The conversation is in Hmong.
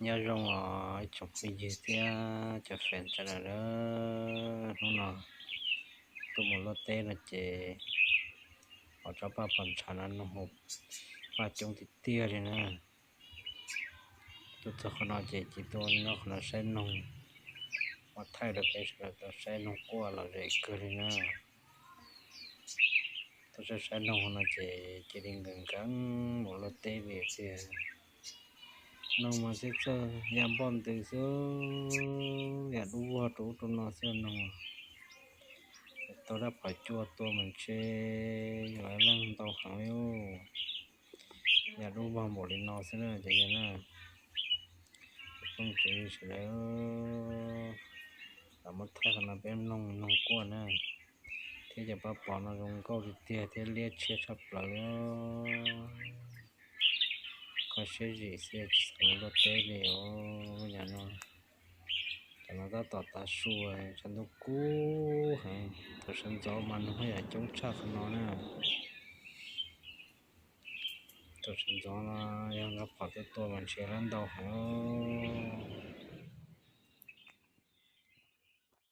Nyob zoo os ib tsoom phooj ywg thiab cov fans sawv daws. Hnub no tuaj mus luaj teb no ces pom tsob paj pos ntshav no noog hauv paj coob tiag tiag li na. Tuaj txog qhov no ces cia tuaj nyob qhov no saib noog, ua thaij rau peb sawv daws tau saib noog quaj lom zem kawg li na. Tuaj saib saib noog no ces cia li nkees nkees mus luaj teb li tiag. Noog mas txhij txhij yam npoj ntws xwb, yam dub vog rau ub rau no xwb noog. Tau dab phom cua tua mas ntshe yog leej ntau heev li. Yam dub vog npaum li no xwb na cov yawg na. Phooj ywg sawv daws, lam muab thaij qhov no peb mloog noog quaj na, thiab cov paj pos no zoo nkauj tiag tiag thiab liab tshiab tshaj plaws li. Kho siab zim xwb tsis xav mus luaj teb li os. Yam no, cov no tab tom tav su, tshav ntuj kub heev, thaum sawv ntxov mas noog yam coob tshaj qhov no na. Thaum sawv ntxov no yog nqa phom tuaj tua mas ntshe lab ntau heev.